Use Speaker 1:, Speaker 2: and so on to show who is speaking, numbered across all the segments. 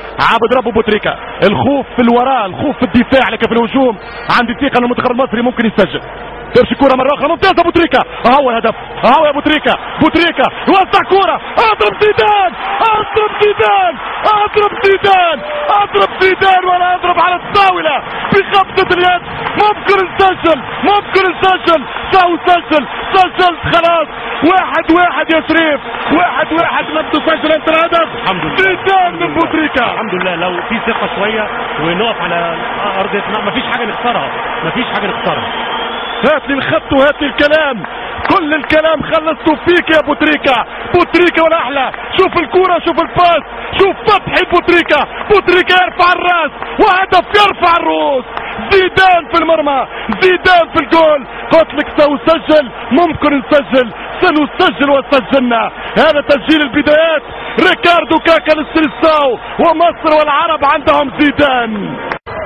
Speaker 1: عابد ربو بوتريكا، الخوف في الوراء، الخوف في الدفاع، لكن في الهجوم عندي ثقة ان المنتخب المصري ممكن يسجل. تمشي كرة مرة أخرى ممتازة بوتريكا، هو الهدف، هو يا بوتريكا، بوتريكا وسع كرة، اضرب زيدان، اضرب زيدان، اضرب زيدان، اضرب زيدان ولا اضرب على الطاولة بخبطة اليد، ممكن نسجل، ممكن نسجل، سجل، سجلت خلاص، 1-1 يا شريف، 1-1 لم تسجل انت الهدف.
Speaker 2: الحمد لله
Speaker 1: زيدان من بوتريكا.
Speaker 2: الحمد لله لو في ثقة شوية ونقف على أرض، مفيش حاجة نخسرها، مفيش حاجة نخسرها.
Speaker 1: هات لي الخط وهات لي الكلام، كل الكلام خلصته فيك يا بوتريكا، بوتريكا ولا احلى، شوف الكورة، شوف ال passe، شوف فتحي بوتريكا، بوتريكا يرفع الراس وهدف يرفع الرؤوس، زيدان في المرمى، زيدان في الجول، قلت لك سأسجل، ممكن نسجل، سنسجل وسجلنا، هذا تسجيل البدايات، ريكاردو كاكا للسيلساو ومصر والعرب عندهم زيدان.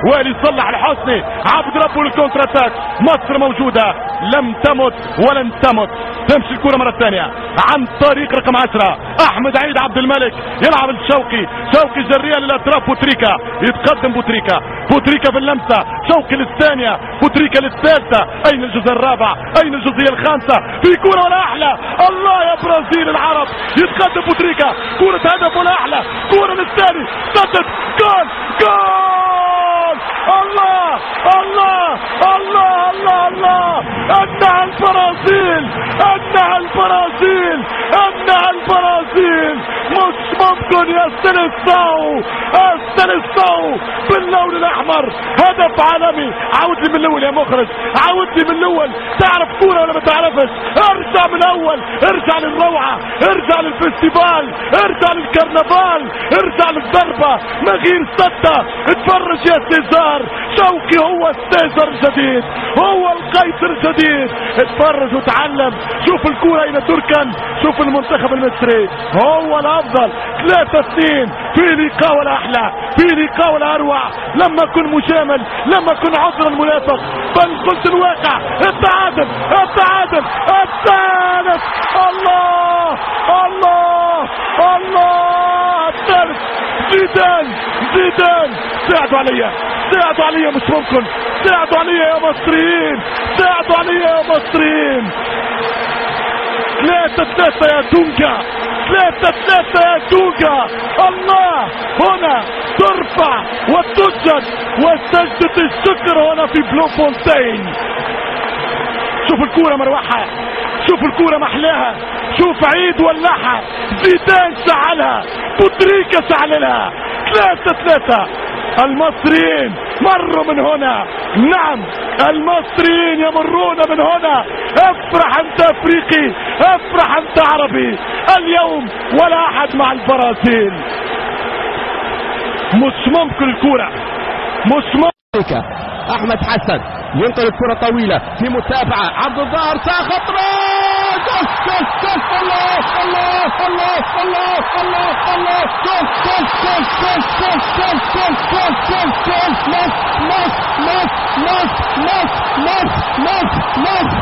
Speaker 1: والي صلح الحسني، عبد ربه لل contre-attaque، مصر موجودة، لم تمت ولن تمت. تمشي الكرة مرة ثانية عن طريق رقم 10 أحمد عيد عبد الملك، يلعب الشوقي، شوقي جرية للأطراف بوتريكا، يتقدم بوتريكا، بوتريكا باللمسة، شوقي للثانية، بوتريكا للثالثة، أين الجزء الرابع؟ أين الجزئية الخامسة؟ في كرة ولا أحلى، الله يا برازيل العرب، يتقدم بوتريكا، كرة هدف ولا أحلى، كرة للثاني، سدد، جول، جول، الله الله الله الله الله، انها البرازيل، انها البرازيل، انها البرازيل، مش ممكن يا السيلساو، السيلساو باللون الاحمر، هدف عالمي. عاود لي من الاول يا مخرج، عاود لي من الاول، تعرف كورة ولا ما تعرفش؟ ارجع من الاول، ارجع للروعه، ارجع لل festival، ارجع للكرنفال، ارجع للضربه من غير ستة. اتفرج يا سيزار، شوقي هو السيزر الجديد، هو القيصر الجديد. اتفرج وتعلم، شوف الكورة اين تركن، شوف المنتخب المصري هو الافضل. 3-2 في لقاء ولا احلى، في لقاء ولا اروع. لما اكون مجامل، لما اكون عذر المنافق، بل قلت الواقع. التعادل، التعادل، الثالث، الله الله الله، الثالث، زيدان، زيدان، ساعدوا عليا، ساعدوا عليا، مش ممكن، ساعدوا عليا يا مصريين، ساعدوا عليا يا مصريين. 3-3 يا دونجا، 3-3 يا دونجا. الله، هنا ترفع وتسجد وسجدة الشكر هنا في بلوفونتين. شوف الكورة مروحة، شوف الكورة محلاها، شوف عيد ولعها، زيدان شعلها، بوتريكا شعللها. 3-3، المصريين مروا من هنا، نعم المصريين يمرون من هنا. افرح انت افريقي، افرح انت عربي، اليوم ولا احد مع البرازيل. مش ممكن الكرة، مش ممكن.
Speaker 3: احمد حسن ينقل الكرة طويلة في متابعة، عبد الظاهر خطرة، جول جول جول، الله الله الله الله الله الله، جول جول جول جول جول جول جول جول جول جول، مصر مصر مصر مصر مصر مصر مصر مصر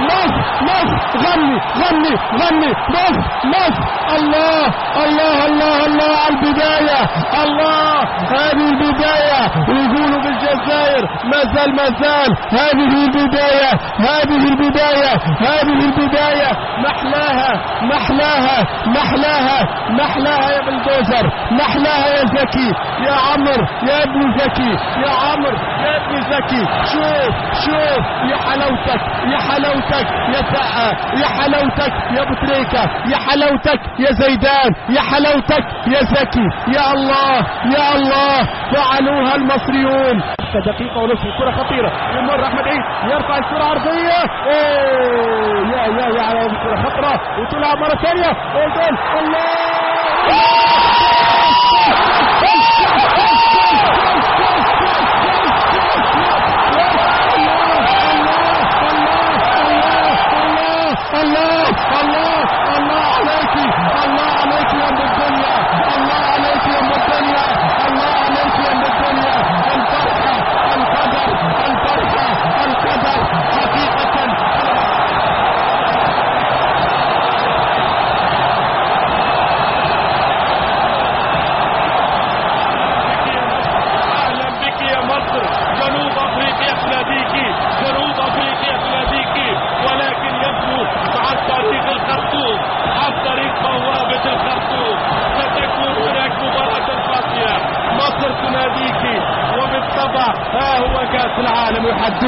Speaker 3: مصر مصر، غني غني غني، مصر مصر، الله الله الله الله على البداية، الله هذه البداية، يقولوا بالجزائر ما زال ما زال، هذه البداية، هذه البداية، هذه البداية، محلاها محلاها محلاها محلاها يا بلدوزر، محلاها يا زكي، يا عمر يا ابن زكي، يا عمر يا ابن زكي، شوف شوف يا حلاوتك، يا حلاوتك يا سقا، يا حلاوتك يا بوتريكا، يا حلاوتك يا زيدان، يا حلاوتك يا زكي، يا الله يا الله، فعلوها المصريون. دقيقة ونصف، الكرة خطيرة، يمر أحمد عيد، يرفع الكرة عرضية، إيه يا يا يا على الكرة خطرة، وتلعب مرة ثانية، جول، الله الله الله الله عليك، الله عليك يا ام الدنيا، الله عليك يا ام الدنيا، الله عليك يا ام الدنيا، الفرحة، القدر، الفرحة، القدر، حقيقة.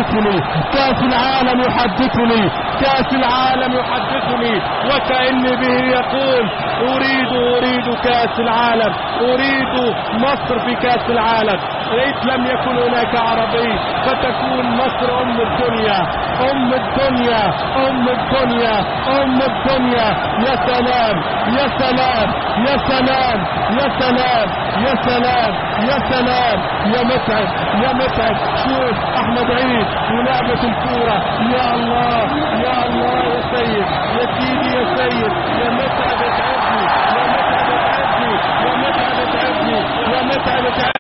Speaker 3: يحدثني، كأس العالم يحدثني، كأس العالم يحدثني، وكأني به يقول أريد كأس العالم، أريد مصر في كأس العالم. ليت لم يكن هناك عربي فتكون مصر أم الدنيا، أم الدنيا، أم الدنيا، أم الدنيا. يا سلام يا سلام يا سلام يا سلام يا سلام يا سلام يا متعب يا متعب. شوف أحمد عيد ولعبة الكورة، يا الله يا الله يا سيد يا سيدي يا سيد، يا متعب اتعبني، يا متعب اتعبني، يا متعب اتعبني، يا متعب اتعبني.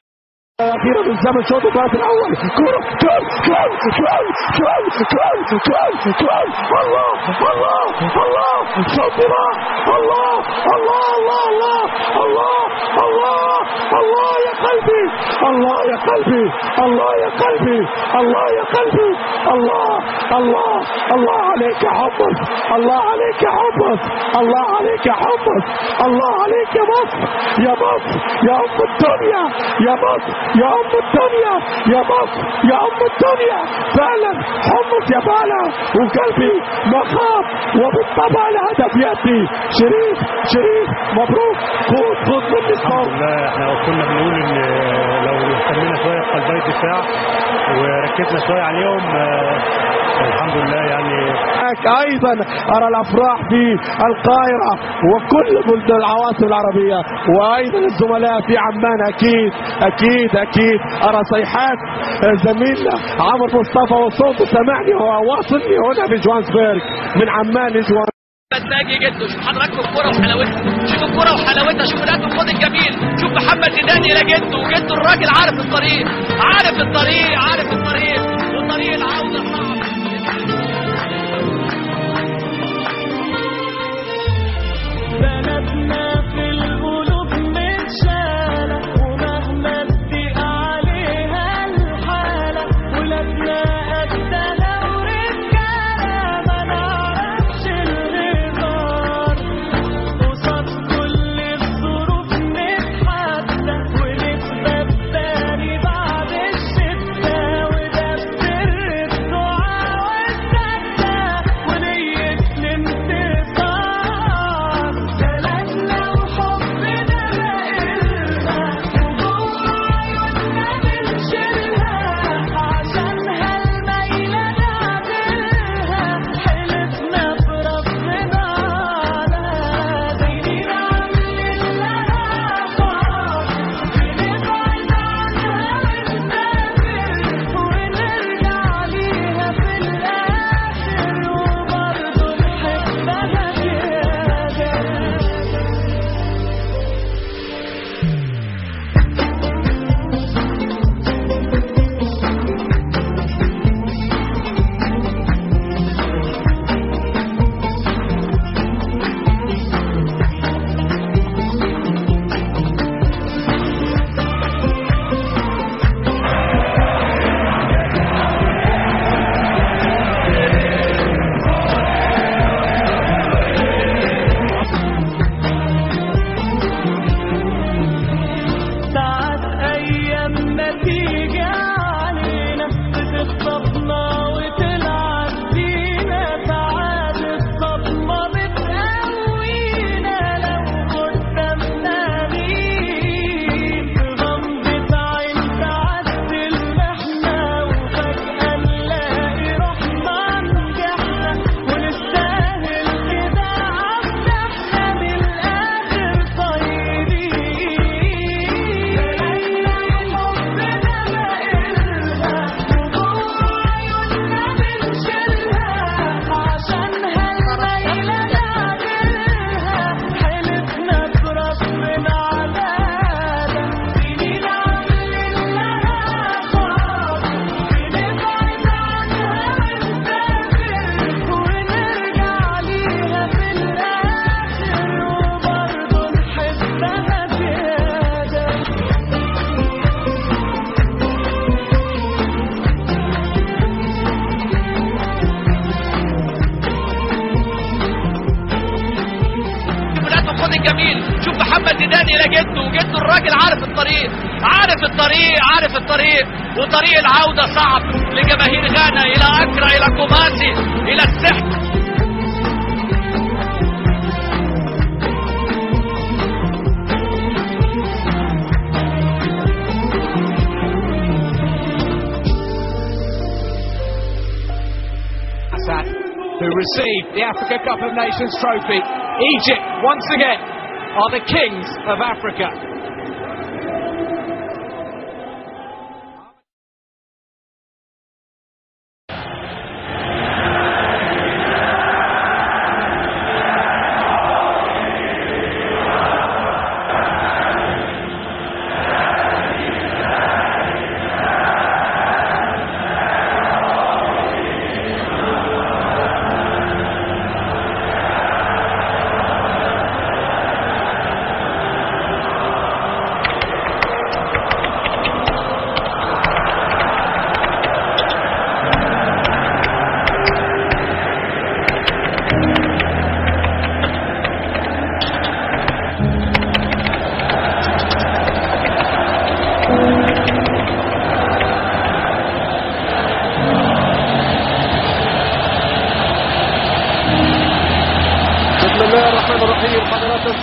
Speaker 1: أخيرا من زمن شوط الثالث الأول، كرة جول جول جول جول جول جول جول، الله الله الله، شوط راح، الله الله الله الله الله الله الله يا قلبي، الله يا قلبي، الله يا قلبي، الله يا قلبي، الله الله الله عليك يا حمص، الله عليك يا حمص، الله عليك يا حمص، الله عليك يا مصر، يا مصر يا أم الدنيا، يا مصر يا أم الدنيا، يا مصر يا أم الدنيا. فعلا حمص يا بالا وقلبي ما خاف، وبالطبع الهدف يأتي. شريف شريف مبروك، خد خد مني الصوت.
Speaker 2: الحمد لله، احنا كنا بنقول ان لو اهتمينا شوية بقلبي الدفاع وركزنا شوية عليهم الحمد لله. يعني
Speaker 1: ايضا ارى الافراح في القاهرة وكل بلدان العواصم العربية، وايضا الزملاء في عمان. اكيد اكيد اكيد ارى صيحات زميلنا عمرو مصطفى وصوته سمعني وواصلني هنا في جوهانسبرغ من عمان لجوهانسبرغ.
Speaker 4: مساجي جدا، شوف حضراتكم الكرة وحلاوتها، شوف الكرة وحلاوتها، شوف الهدف الخد الجميل، شوف محمد زيدان الى جده، وجده الراجل عارف الطريق، عارف الطريق، عارف الطريق، وطريق العودة صعب.
Speaker 5: بلدنا في القلوب متشالة، ومهما تضيق عليها الحالة، ولادنا قدها ورجالة، ما نعرفش الهزار، قصاد كل الظروف نتحدى، ونثبت تاني بعد الشدة، وده بسر الدعاء والسدة، ونية الانتصار. بلدنا وحبنا بقلنا، وجوه عيوننا بنشيلها، عشانها الميلة نعدلها، حلفنا بربنا على دايرين عاملين لها حوار، بنبعد عنها ونسافر، ونرجع ليها في الآخر، وبرضه نحبها زيادة. ساعات أيام ما تيجي علينا بتخطفنا وتلعب فينا، ساعات الصدمة بتقوينا، لو قدامنا مين في غمضة عين تعدي المحنة، وفجأة نلاقي روحنا نجحنا، ونستاهل كده عبد احنا من الآخر طيبين. بلدنا وحبنا بقلنا، وجوه عيوننا بنشيلها، عشانها الميلة نعدلها، حلفنا بربنا عدالة، سنين عاملين لها حوار، بنبعد عنها ونسافر، ونرجع ليها في الآخر، وبرضه نحبها زيادة.
Speaker 4: شوف الهدف الخد الجميل، شوف محمد زيدان الى جده، وجده الراجل عارف الطريق، عارف الطريق، عارف الطريق، وطريق العودة صعب لجماهير غانا الى اكرا، الى كوماسي، الى السحر.
Speaker 6: Who received the Africa Cup of Nations trophy. Egypt, once again, are the kings of Africa.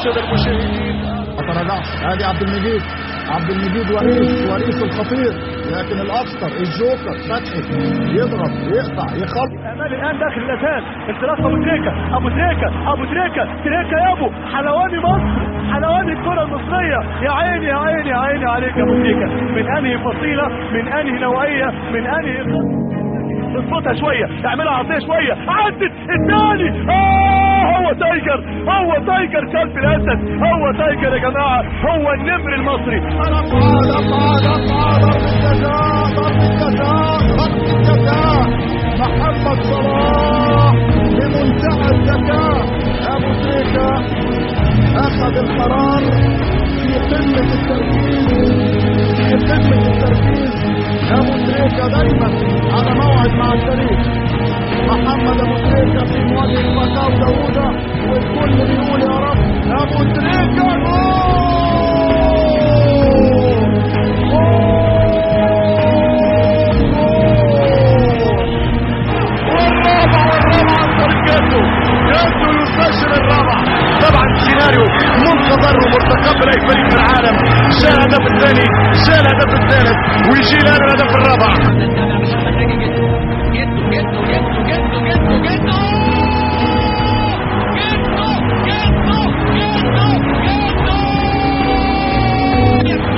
Speaker 1: السادة المشاهدين.
Speaker 7: ما تراجعش، ادي عبد المجيد، عبد المجيد وريث، وريث الخطير، لكن الاخطر الجوكر فتحي يضرب يقطع يخبط.
Speaker 1: امال الان داخل الاساس، انطلاقة ابو تريكه، ابو تريكه، ابو تريكه، تريكه يا ابو حلواني مصر، حلواني الكره المصرية، يا عيني يا عيني يا عيني عليك يا ابو تريكه، من انهي فصيلة، من انهي نوعية، من انهي اظبطها شوية، اعملها عرضية شوية، عدت الثاني، هو تايجر، هو تايجر كلب الاسد، هو تايجر يا جماعة، هو النمر المصري.
Speaker 7: رفعه رفعه رفعه، ضربه جزاء، ضربه جزاء، ضربه جزاء، محمد صلاح بمنتهى الذكاء. ابو تريكه اخذ القرار في قمة التركيز، في قمة التركيز. ابو تريكه دايما على موعد مع التاريخ. محمد ابو تريكه في مواجهة بكاو داوودة، والكل بيقول يا رب ابو تريكه جول جول.
Speaker 1: والرابع، والرابع عن طريق جاتو، جاتو يسجل الرابع. طبعا سيناريو منتظر ومرتقب لاي فريق في العالم. شال الهدف الثاني، شال الهدف الثالث، ويجي الان الهدف الرابع.
Speaker 4: جدو جدو جدو جدو جدو جدو جدو جدو جدو جدو.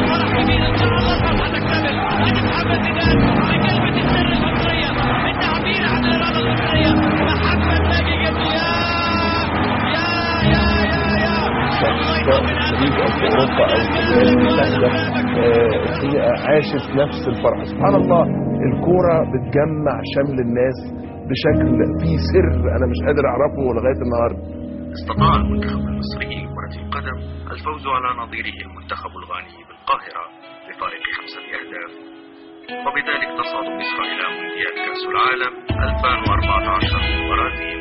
Speaker 4: فرح كبير ان شاء الله هتكتمل. ادي محمد زيدان بكلمه السر المصرية، بالتعبير عن الارادة المصرية. محمد ناجي جدو، يا يا يا يا يا
Speaker 8: سواء في الخليج او في اوروبا او في الولايات المتحدة، الحقيقة عاشت نفس الفرحة. سبحان الله، الكورة بتجمع شمل الناس بشكل فيه سر انا مش قادر اعرفه لغاية النهارده.
Speaker 9: استطاع المنتخب المصري لكرة القدم الفوز على نظيره المنتخب الغاني بالقاهرة بفارق 5 أهداف، وبذلك تصعد مصر إلى مونديال كأس العالم 2014 في البرازيل.